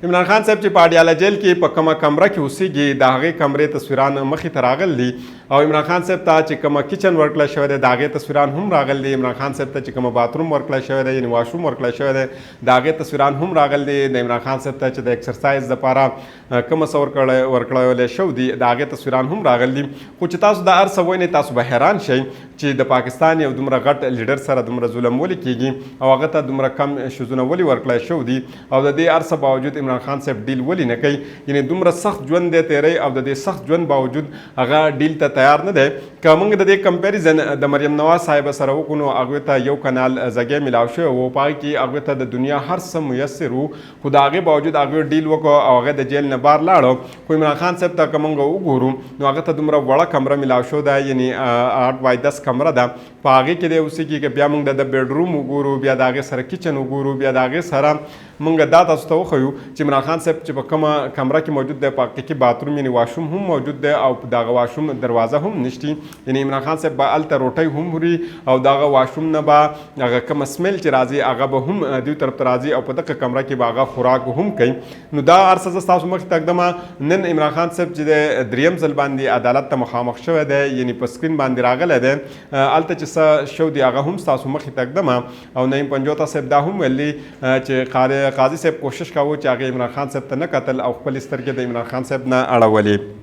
عمران خان صاحب چې په اډیاله جیل کې په کومه کمره کې اوسېږي، د هغې کمرې تصویران مخې ته راغلي دي او عمران خان صاحب ته چې کومه کچن ورکړل شوی دی، د هغې تصویران هم راغلي دي. عمران خان صاحب ته چې کومه باتروم ورکړل شوی دی، یعنی واشروم ورکړل شوی دی، د هغې تصویران هم راغلي دي. د عمران خان صاحب ته چې د اکسرسایز لپاره کومه څه ورکړل شوی دي، د هغې تصویران هم راغلي دي. خو چې تاسو دا هر څه وینئ، تاسو به حیران شئ چې د پاکستان یو دومره غټ لیډر سره دومره ظلم ولې کیږي او هغه ته دومره کم شیزونه ولې ورکړل شوي دي او د دې هر څه باوجود عمران خان صاحب ډیل ولې نه کوي؟ یعنی دومره سخت ژوند دی تیری او د دې سخت ژوند باوجود هغه ډیل ته تیار نه دی. که موږ د دې کمپیریزن د مریم نواز صاحب سره وکړو، نو هغوی ته یو کنال ځګی ملاو شوی وو، په هغې کې هغوی ته د دنیا هر څه میسر وو، خو د هغې باوجود هغوی ډیل وکړو او هغه د جیل نه بار لاړو. خو عمران خان صاحب ته که موږ وګورو، نو هغه ته دومره وړه کمره ملاو شو ده، یعنی 8 بای 10 کمره ده، په هغې کې دی اوسېږي. که بیا موږ د بیډروم وګورو، بیا د هغې سره کچن وګورو، بیا د هغې سره موږ دا تاسو ته وښیو چې عمران خان صاحب چې په کومه کمره کې موجود دی، په هغې کې باتروم یعنی واشروم هم موجود دی او په دغه واشروم دروازه هم نشتی. یعنی عمران خان صاحب به هلته روټۍ هم خوري او دغه واشروم نه به هغه کومه سمیل چې راځي، هغه به هم دیو طرف ته راځي او په دغه کمره کې به هغه خوراک هم کوي. نو دا هر څه زه ستاسو مخې ته ږدم. نن عمران خان صاحب چې دی، دریم ځل باندې عدالت ته مخامخ شوی دی، یعنی په سکرین باندې راغلی دی. هلته چې څه شو دي، هغه هم ستاسو مخې ته ږدم. او نعیم پنجوتا صاحب دا هم ویلي چې قاضي صاحب کوشش کاوه چې هغه عمران خان صاحب ته نه کتل او خپلې سترګې د عمران خان صاحب نه اړولې.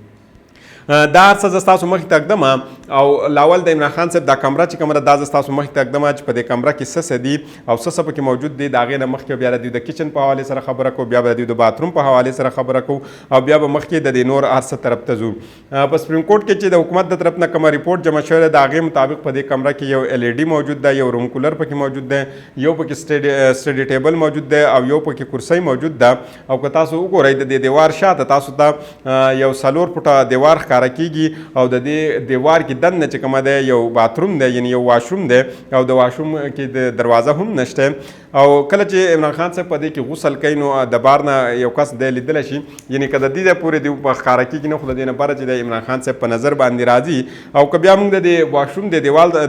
دا هر څه زه ستاسو مخې ته ږدم او لاول د عمران خان صاحب دا کمره چې کومه ده، دا زه ستاسو مخې ته ږدم چې په دې کمره کې څه څه دي او څه څه پکې موجود دي. د هغې نه مخکې بیا د دوی د کچن په حوالې سره خبره کوو، بیا به د دوی د باتروم په حوالې سره خبره کوو او بیا به مخکې د دې نور هر څه طرف ته ځو. په سپریم کورټ کې چې د حکومت د طرف نه کومه رپورټ جمع شوی ده، د هغې مطابق په دې کمره کې یو ال ای ډي موجود ده، یو روم کولر پکې موجود دی، یو پکې سټډي ټیبل موجود دی او یو پکې کرسۍ موجود ده. او که تاسو وګورئ، د دې دیوار شاته تاسو ته یو 4 فوټه دیوار ښکاره کیږي او د دې دیوار کې دننه چې کومه ده، یو باتروم دی، یعنی یو واشروم دی او د واشروم کې د دروازه هم نشته. او کله چې عمران خان صاحب په دې کې غسل کوي، نو د بار نه یو کس دی لیدلی شي. یعنی که د دې ځای پورې دی په ښکاره کېږي نه، خو د دې نه بره چې د عمران خان صاحب په نظر باندې راځي. او که بیا موږ د دې واشروم د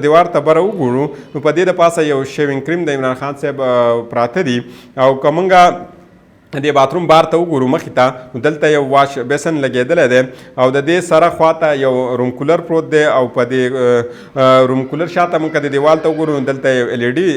دیوار ته بره وګورو، نو په دې د پاسه یو شیوینګ کریم د عمران خان صاحب پراته دي. او که موږ د باتروم بار ته وګورو مخې ته، نو دلته یو واش بیسن لګېدلی دی او د دې سره خواته یو روم کولر پروت دی او په دې روم کولر شاته موږ که د دیوال ته وګورو، نو دلته یو ال ای ډي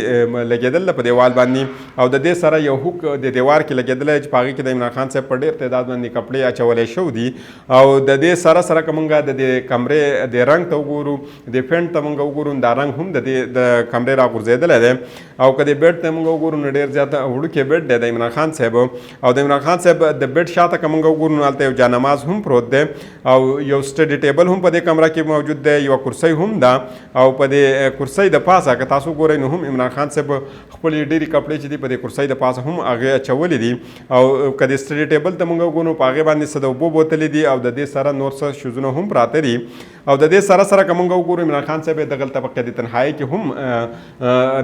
لګېدل ده په دیوال باندې او د دې سره یو هوک د دیوار کې لګېدلی چې په هغې کې د عمران خان صاحب په ډېر تعداد باندې کپړې اچولی شوي دي. او د دې سره سره که موږ د دې کمرې د رنګ ته وګورو، د پینټ ته موږ وګورو، دا رنګ هم د دې د کمرې راغورځېدلی دی. او که د بیډ ته موږ وګورو، نو ډېر زیات وړوکی بیډ دی د عمران خان صاحب. او د عمران خان صاحب د بیډ شاته که موږ وګورو، نو هلته یو جانماز هم پروت دی او یو سټډي ټیبل هم په دې کمره کې موجود دی، یوه کرسۍ هم ده او په دې کرسۍ د پاسه که تاسو وګورئ، نو هم عمران خان صاحب خپلې ډېرې کپړې چې دي، په دې کرسۍ د پاسه هم هغې اچولې دي. او که د سټډي ټیبل ته موږ وګورو، په هغې باندې څه د اوبو بوتلې دي او د دې سره نور څه شیزونه هم پراته دي. او د دې سره سره که موږ وګورو، عمران خان صاحب دغلته په قید تنهایی کې هم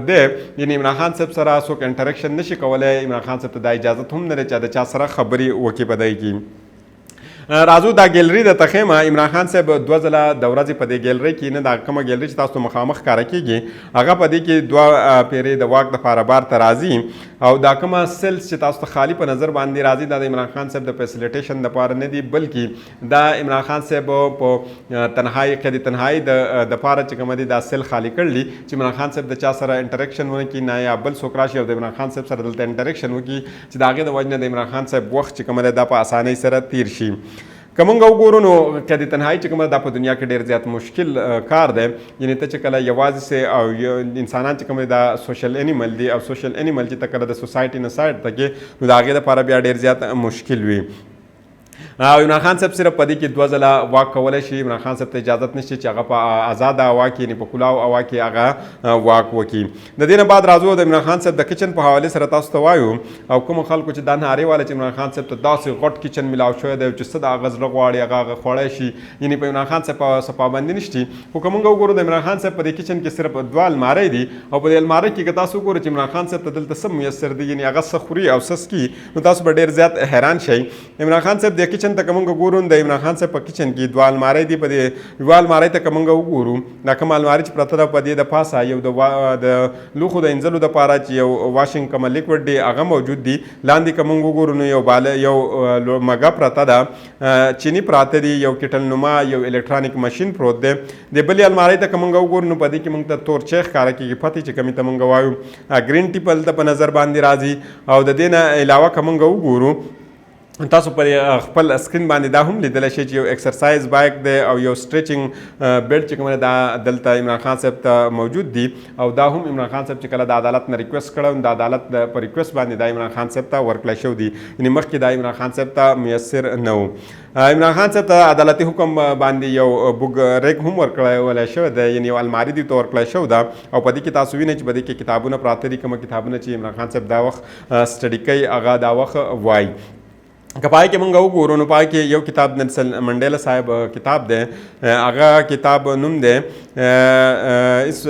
دی. یعنی عمران خان صاحب سره څوک انټریکشن نشي کولای. عمران خان صاحب ته دا اجازه هم نه لري چې د چا سره خبرې وکړي. په دې کې راځو، دا ګیلری د تخیمه. عمران خان صاحب دوه ځله د ورځې په دې ګیلری کې نه، دا کومه ګیلری چې تاسو مخامخ ښکاره کیږي، هغه په دې کې دوه پیرې د واک دپاره بار ته راځي. او دا کومه سیلز چې تاسو ته خالی په نظر باندې راځي، دا د عمران خان صاحب د فیسیلیټیشن دپاره نه دي، بلکې دا عمران خان صاحب په تنهایی، قید تنهایی د دپاره چې کومه دي، دا سیل خالی کړلی چې عمران خان صاحب د چا سره انټریکشن ونه کړي، نه یا بل څوک راشي او د عمران خان صاحب سره دلته انټریکشن وکړي، چې د هغې د وجې نه د عمران خان صاحب وخت چې کومه ده، دا په اسانۍ سره تیر شي. که مونږ وګورو، نو قید تنهایی چې کومه ده، په دنیا کې ډیر زیات مشکل کار دی. یعنی ته چې کله یوازې سې او انسانان چې کوم دا سوشل انیمل دي او سوشل انیمل چې ته کله د سوسایټي نه سایډ ته کې، نو د هغې دپاره بیا ډیر زیات مشکل وي. او عمران خان صاحب صرف په دې کې دوه ځله واک کولی شي. عمران خان صاحب ته اجازت نشته چې هغه په آزاده هوا کې، یعنې په کلاو هوا کې هغه واک وکړي. د دې نه بعد راځو، د عمران خان صاحب د کچن په حوالې سره تاسو ته وایو. او کوم خلکو چې دا نارې واله چې عمران خان صاحب ته داسې غټ کچن ملاو شوی دی چې څه د هغه زړه غواړي، هغه خوړی شي، یعنې په عمران خان صاحب څه پابندي نشته، خو که موږ وګورو، د عمران خان صاحب په دې کچن کې صرف دوه المارۍ دي. او په دې المارۍ کې که تاسو وګورئ چې عمران خان صاحب ته دلته څه میسر دي، یعنې هغه څه خوري او څه څکي، نو تاسو به ډېر زیات حیران شئ. عمران خان صاحب د د کچن ته که موږ ګورو، د عمران خان صاحب په کچن کې دوه المارۍ دي. په دې یوه المارۍ ته که موږ وګورو، دا کومه المارۍ چې پرته ده، په دې د پاسه یو د لوښو د انځلو دپاره چې یو washing کومه liquid دی، هغه موجود دي. لاندې که موږ وګورو نو یو باله، یو مګه پرته ده، چینی پراته دي، یو kettle نما یو electronic machine پروت دی. د بلې المارۍ ته که موږ وګورو نو په دې کې موږ ته تور چای ښکاره کېږي، پتې چې کومې ته موږ وایو، green tea په دلته په نظر باندې راځي. او د دې نه علاوه که موږ وګورو، تاسو پر خپل screen باندې دا هم لیدلی شئ چې یو exercise bike دی او یو stretching bed چې کومه دا دلته عمران خان صاحب ته موجود دي. او دا هم عمران خان صاحب چې کله د عدالت نه request کړو، د عدالت په request باندې دا عمران خان صاحب ته ورکړی شوی دی، یعنی مخکې دا عمران خان صاحب ته میسر نه و. عمران خان صاحب ته عدالتي حکم باندې یو book rack هم ورکړی ولی شوی دی، یعنی یو الماری دی ته ورکړی شوی ده. او په دې کې تاسو وینئ چې په دې کې کتابونه پراته دي، کوم کتابونه چې عمران خان صاحب دا وخت study کوي، هغه دا وخت وایي. که پای کې مونږ وګورو نو پای کې یو کتاب نلسن منډیلا صاحب کتاب دی، هغه کتاب نوم دی اس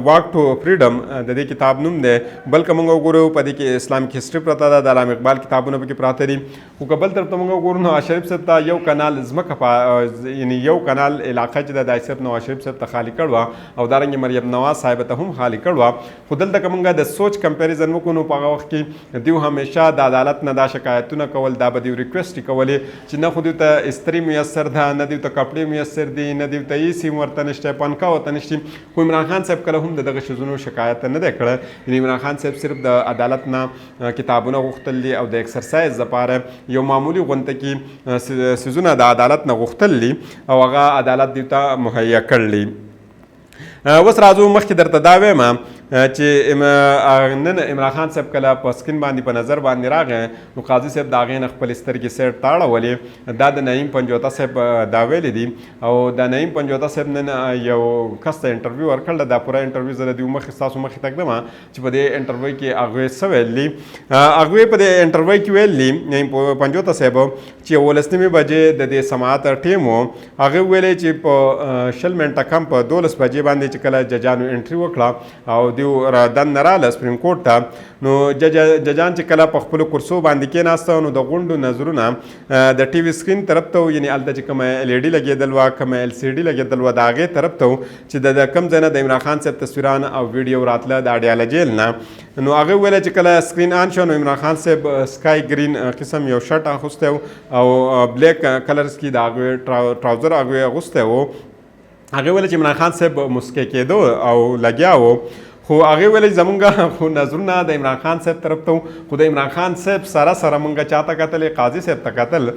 Walk to Freedom، د دې کتاب نوم دی. بل که مونږ وګورو، په دې کې Islamic history پرته ده، د علامه اقبال کتابونه پکې پراته دي. خو که بل طرف ته مونږ وګورو نو شریف صاحب ته یو کنال ځمکه، یعنی یو کنال علاقه چې ده، د صرف نواز شریف صاحب ته خالي کړوه او دارنګې مریم نواز صاحب ته هم خالي کړوه. خو دلته که مونږ د سوچ comparison وکړو نو په هغه وخت کې دیو همیشه د عدالت نه دا شکایتونه کول، دا به دیو request کولې چې نه خو دیو ته استری میسر ده، نه دیو ته کپړې میسر دي، نه دیو ته AC ورته نشته، پنکا ورته نشته. خو عمران خان صاحب کله هم د دغه شیزونو شکایت نه دی کړی. یعنی عمران خان صاحب صرف د عدالت نه کتابونه غوښتل دي او د exercise لپاره یو معمولي غونته کې څیزونه د عدالت نه غوښتل دي او هغه عدالت دیو ته مهیا کړل. اوس راځو، مخکې درته دا وایم چې نن عمران خان صاحب کله په screen باندې په نظر باندې راغی نو قاضي صاحب د هغې نه خپلې سترګې side ته اړولې. دا د نعیم پنجوته صاحب دا ویلي دي. او د نعیم پنجوته صاحب نن یو کس ته interview ورکړله. دا پوره interview زه د دې مخې ستاسو مخې ته ږدم چې په دې interview کې هغوی څه ویل دي. هغوی په دې interview کې ویل دي، نعیم پنجوته صاحب، چې 11:30 بجې د دې سماعت ټیم و. هغې ویلې چې په 20 منټه کم په 12 بجې باندې چې کله ججانو entry وکړه او دیو را دننه راله Supreme Court ته، نو ججان چې کله په خپلو کرسو باندې کېناسته نو د غونډو نظرونه د TV screen طرف ته و، یعنی هلته چې کومه LED لګېدل وه، کومه LCD لګېدل وه، د هغې طرف ته و چې د کوم ځای نه د عمران خان صاحب تصویران او ویډیو راتله د اډیاله جیل نه. نو هغه ویله چې کله screen on شو نو عمران خان صاحب sky green قسم یو shirt اخیستی و او black colours کې د هغوی trouser هغوی اغوستی و. هغې ویل چې عمران خان صاحب مسکی کېدو او لګیا و، خو هغې ویل چې زمونږ خو نظرونه د عمران خان صاحب طرف ته وو، خو د عمران خان صاحب سره سره مونږ چاته کتلې؟ قاضي صاحب ته کتل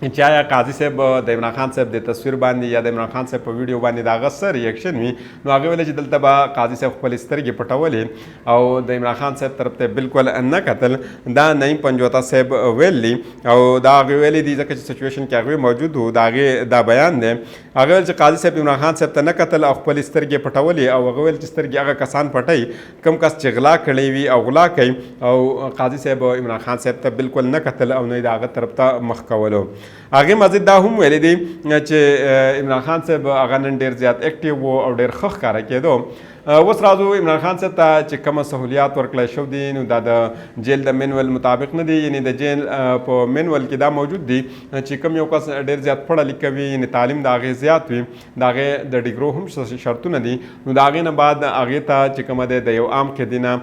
چې آیا قاضي صاحب د عمران خان صاحب د تصویر باندې یا د عمران خان صاحب په ویډیو باندې د هغه څه reaction وي. نو هغې ویل چې دلته به قاضي صاحب خپلې سترګې پټولې او د عمران خان صاحب طرف ته بالکل نه کتل. دا نعیم پنجوته صاحب ویلی او دا هغې ویلي دي ځکه چې situation کې هغوی موجود وو، د هغې دا بیان دی. هغه ویل چې قاضي صاحب عمران خان صاحب ته نه کتل او خپلې سترګې پټولې او هغه ویل چې سترګې هغه کسان پټوي کوم کس چې غلا کړې وي او غلا کوي، او قاضي صاحب عمران خان صاحب ته بالکل نه کتل او نه یې د هغه طرف ته مخ کولو. هغې مزید دا هم ویلي دي چې عمران خان صاحب هغه نن ډېر زیات active و او ډېر ښه ښکاره کېدو. اوس راځو عمران خان صاحب ته چې کومه سهولیات ورکړی شو دي نو دا د جیل د manual مطابق نه دی. یعنی د جیل په manual کې دا موجود دي چې کوم یو کس ډېر زیات پړه لیکوي، یعنی تعلیم د هغې زیات وي، د هغې د ډیګرو هم شرطونه دي، نو د هغې نه بعد هغې ته چې کومه دی د یو عام قیدي نه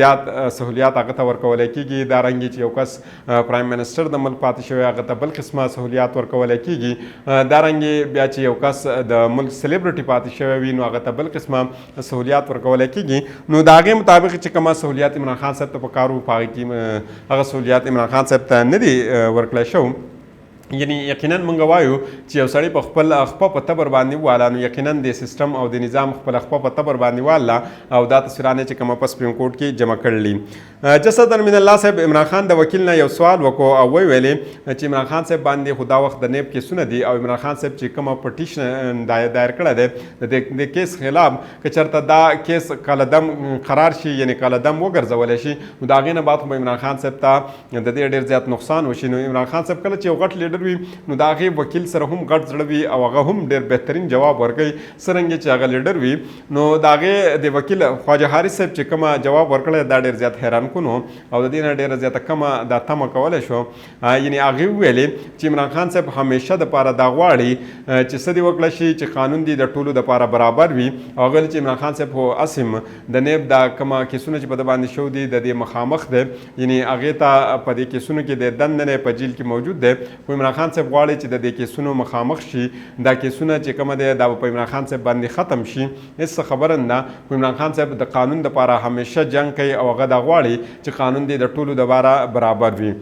زیات سهولیات هغه ته ورکولی کېږي. دا رنګې چې یو کس prime minister د ملک پاتې شوی هغه ته بل قسمه سهولیات ورکولی کېږي. دا رنګې بیا چې یو کس د ملک celebrity پاتې شوی وي نو هغه ته بل قسمه سهولیات ورکولی کېږي. نو د هغې مطابق چې کومه سهولیات عمران خان صاحب ته په کار وو، په هغې کې هغه سهولیات عمران خان صاحب ته نه دي ورکړی شو. یعنی یقینا مونږ وایو چې یو سړی په خپل خپه په تبر باندې واله، نو یقینا د سیستم او د نظام خپل خپه په تبر باندې واله او دا تصویران چې کومه په Supreme Court کې جمع کړلي. جسد من الله صاحب عمران خان د وکیل نه یو سوال وکړو او وی ویلې چې عمران خان صاحب باندې خو دا وخت د NAB کیسونه دي او عمران خان صاحب چې کومه petition دایر کړی دی د کیس خلاف، که چېرته دا کیس کالعدم قرار شي، یعنی کالعدم وګرځولی شي، نو د هغې نه بعد خو به عمران خان صاحب ته د دې ډېر زیات نقصان وشي. نو عمران خان صاحب کله چې یو غټ لیډر لیډر وي نو د هغې وکیل سره هم غټ زړه وي او هغه هم ډېر بهترین جواب ورکوي. څرنګه چې هغه لیډر وي نو د هغې د وکیل خواجه حارث صاحب چې کومه جواب ورکړی دا ډېر زیات حیران کن او د دې نه ډېره زیاته کمه دا تمه کولی شو. یعنی هغې وویلې چې عمران خان صاحب همیشه دپاره دا غواړي چې څه دې وکړی شي چې قانون دې د ټولو دپاره برابر وي، او هغه ویل چې عمران خان صاحب خو اسیم د نیب دا کومه کیسونه چې په ده باندې شو دي د دې مخامخ دی، یعنی هغې ته په دې کیسونو کې د دننه نه په جیل کې موجود دی، خو عمران خان صاحب غواړي چې د دې کیسونو مخامخ شي، دا کیسونه چې کومه دی دا به په عمران خان صاحب باندې ختم شي، هېڅ څه خبره نه ده. خو عمران خان صاحب د قانون دپاره همیشه جنګ کوي او هغه دا غواړي چې قانون دې د ټولو دپاره برابر وي.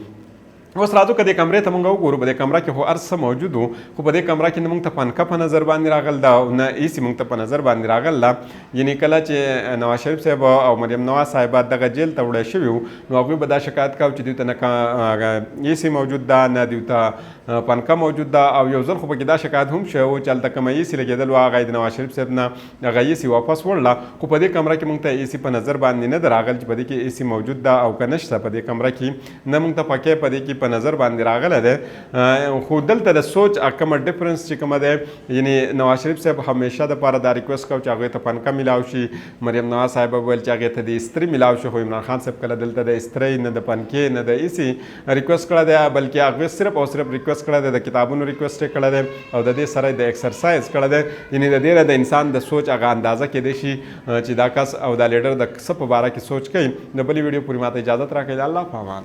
اوس راځو که دې کمرې ته مونږ وګورو، په دې کمره کې خو هر څه موجود وو، خو په دې کمره کې نه مونږ ته پنکه په نظر باندې راغل ده او نه ایسي مونږ ته په نظر باندې راغل ده. یعنی کله چې نواز شریف صاحب او مریم نواز صاحبه دغه جیل ته وړی شوي وو نو هغوی به دا شکایت کاوه چې دوی ته نه ایسي موجود ده نه دوی ته پنکه موجود ده، او یو ځل خو پکې دا شکایت هم شوی و چې هلته کومه ایسي لګېدل وه هغه یې د نواز شریف صاحب نه هغه ایسي واپس وړله، خو په دې کمره کې مونږ ته ایسي په نظر باندې نه ده راغل چې په دې کې ایسي موجود ده او که نشته. په دې کمره کې نه مونږ ته پکې په دې کې په نظر باندې راغلی دی. خو دلته د سوچ کومه ډیفرنس چې کومه دی، یعنی نواز شریف صاحب همیشه د پاره دا ریکوست کاو چې هغوی ته پنکه ملاو شي، مریم نواز صاحب ویل چې هغې ته د استری ملاو شي، خو عمران خان صاحب کله دلته د استری نه د پنکې نه د ایسي ریکوست کړی دی، بلکې هغوی صرف او صرف ریکوست کړی دی، د کتابونو ریکوست یې کړی دی او د دې سره د ایکسرسایز کړی دی. یعنی د دې نه د انسان د سوچ هغه اندازه کېدای شي چې دا کس او دا لیډر د څه په باره کې سوچ کوي. د بلې ویډیو پورې ماته اجازت راکړئ. الله په امان.